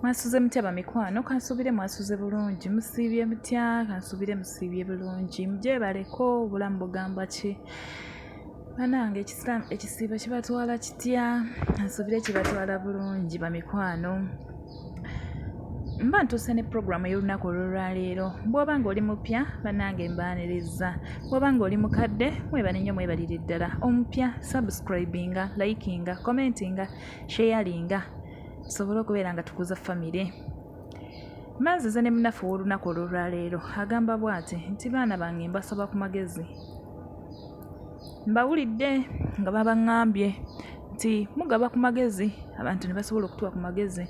Mwasuze mutya bamikwano, kansuubire mwasuze bulungi. Musiibye mutya? Kansuubire musiibye bulungi. Mugyebaleko, obulamu bugamba ki? Banange ekisiibo kibatwala kitya? Kansuubire kibatwala bulungi bamikwano. Mba ntuuse ne puroguramu ey'olunaku olw'olwaleero. Bw'oba ng'oli mupya, bannange mbaaniriza. Bw'oba ng'oli mukadde, mwebale nnyo mwebalire ddala. Omupya, subscribinga, likinga, commentinga, sharinga. Tusobole okubeera nga tukuza famire. Mba nzize ne munnaffe ow'olunaku olw'olwaleero agamba bw'ati nti baana bange mbasaba ku magezi. Mbawulidde nga babaŋŋambye nti mugaba ku magezi abantu ne basobola okutuwa ku magezi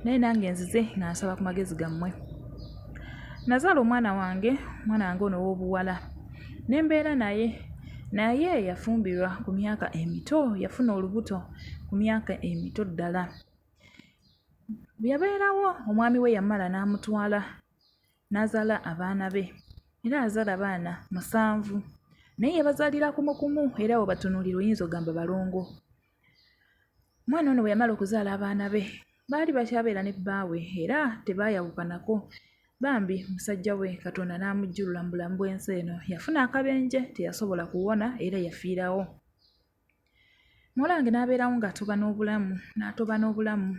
naye nange nzize nga nsaba ku magezi gammwe. Nazaala omwana wange, omwana wange ono ow'obuwala ne mbeera naye naye yafumbirwa ku myaka emito, yafuna olubuto ku myaka emito ddala. Bwe yabeerawo omwami we yamala n'amutwala n'azaala abaana be era yazaala abaana musanvu naye yabazaalira kumukumu era bw'obatunuulira oyinza oggamba balongo. Omwana ono bwe yamala okuzaala abaana be baali bakyabeera ne bbaawe era tebaayawukanako. Bambi musajja we Katonda n'amujjulula mu bulamu bw'ensi eno. Yafuna akabenje teyasobola kuwona era yafiirawo. Muwala wange n'abeerawo ng'atoba n'obulamu n'atoba n'obulamu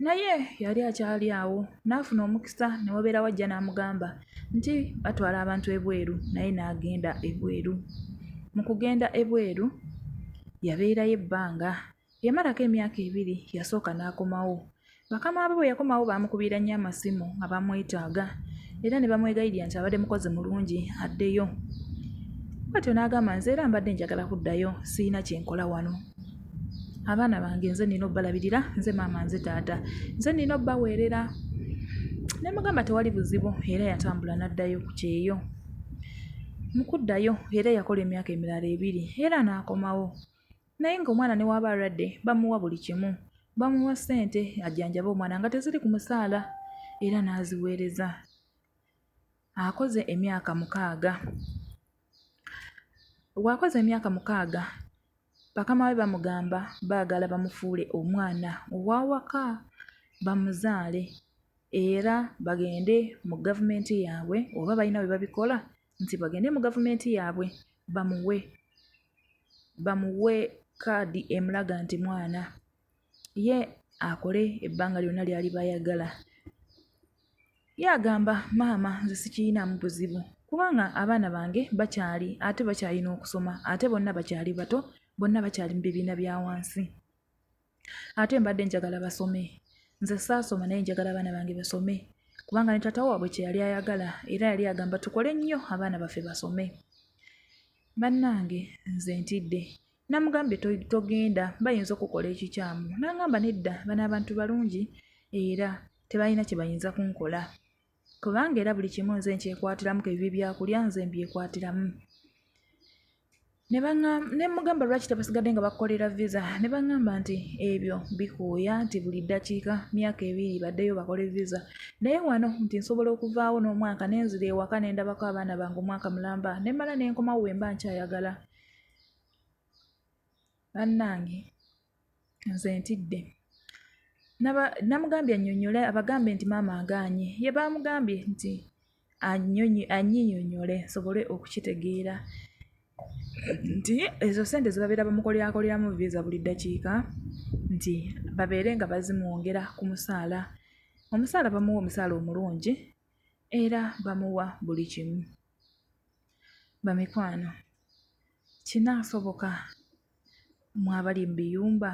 naye yali akyali awo n'afuna omukisa ne wabeerawo ajja n'amugamba nti batwala abantu ebweru naye n'agenda ebweru. Mu kugenda ebweru yabeerayo ebbanga. Yamalako emyaka ebiri yasooka n'akomawo. Bakama be bwe yakomawo baamukubira nnyo amasimu nga bamwetaaga era ne bamwegayirira nti abadde mukozi mulungi addeyo. Bw'atyo n'agamba nze era mbadde njagala kuddayo sirina kye nkola wano. Abaana bange nze nnina obbalabirira, nze maama nze taata, nze nnina obbaweerera. Ne mmugamba tewali buzibu era yatambula n'addayo ku kyeyo. Mu kuddayo era yakola emyaka emirala ebiri era n'akomawo. Naye nga omwana ne w'aba alwadde bamuwa buli kimu. Bamuwa ssente ajjanjabe omwana nga teziri ku musaala era n'aziweereza. Akoze emyaka mukaaga. Bw'akoze emyaka mukaaga, bakama be bamugamba baagala bamufuule omwana ow'awaka bamuzaale era bagende mu gavumenti yaabwe oba balina bwe babikola nti bagende mu gavumenti yaabwe bamuwe bamuwe kkaadi emulaga nti mwana ye akole ebbanga lyonna ly'aliba ayagala. Ye agamba maama nze sikirinaamu buzibu kubanga abaana bange bakyali ate bakyalina okusoma ate bonna bakyali bato bonna bakyali mu bibiina bya wansi. Ate mbadde njagala basome. Nze saasoma naye njagala abaana bange basome kubanga ne taata waabwe kye yali ayagala era yali agamba tukole nnyo abaana baffe basome. Bannange nze ntidde. Namugambye togenda bayinza okukukola ekikyamu. N'angamba nedda bano abantu balungi era tebalina kye bayinza kunkola kubanga era buli kimu nze nkyekwatiramu ke bibe byakulya nze mbyekwatiramu. Ne mmugamba lwaki tebasigadde nga bakukolera visa ne baŋŋamba nti ebyo bikooya nti buli ddakiika myaka ebiri baddeyo bakole visa naye wano nti nsobola okuvaawo n'omwaka ne nzira ewaka ne ndabako abaana bange omwaka mulamba ne mmala ne nkomawo we mba nkyayagala. Bannange nze ntidde. Namugambye annyonnyole abagambe nti maama agaanye. Ye baamugambye nti annyinyonnyole nsobole okukitegeera nti ezo ssente ze babeera bamukolerakoleramu visa buli ddakiika nti babeere nga bazimwongera ku musaala. Omusaala bamuwa omusaala omulungi era bamuwa buli kimu. Bamikwano kinaasoboka mmwe abali mu biyumba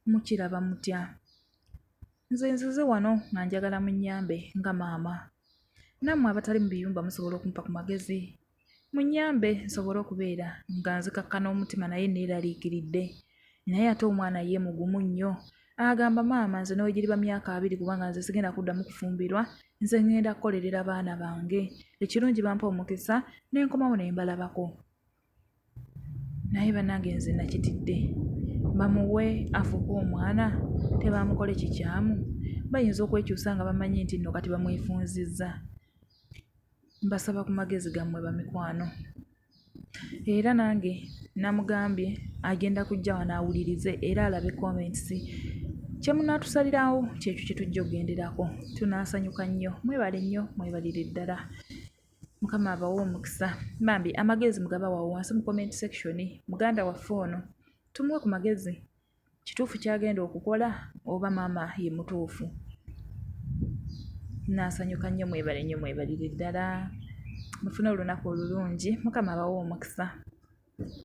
mukiraba mutya? Nze nzize wano nga njagala munnyambe nga maama. Nammwe abatali mu biyumba musobola okumpa ku magezi munnyambe nsobole okubeera nga nzikakkana omutima naye nneeraliikiridde. Naye ate omwana ye mugumu nnyo agamba maama nze ne bwe giriba myaka abiri kubanga nze sigenda kuddamu kufumbirwa nze ŋŋenda kukolerera baana bange. Ekirungi bampa omukisa ne nkomawo ne mbalabako. Naye banange nze nakitidde bamuwe afuuke omwana tebamukole kikyamu bayinza okwekyusa nga bamanyi nti nno kati bamwefunzizza. Mbasaba ku magezi gammwe bamikwano. Era nange namugambye agenda kujja wano awulirize era alabe comments. Kye munaatusalirawo kyekyo kye tujja okugenderako. Tunaasanyuka nnyo. Mwebale nnyo, mwebalire ddala. Mukama abawe omukisa. Bambi amagezi mugabawe awo wansi mu comment section. Muganda waffe ono tumuwe ku magezi. Kituufu ky'agenda okukola oba maama ye mutuufu? Naasanyuka nnyo, mwebale nnyo, mwebalire ddala. Mufune olunaku olulungi. Mukama abawe omukisa.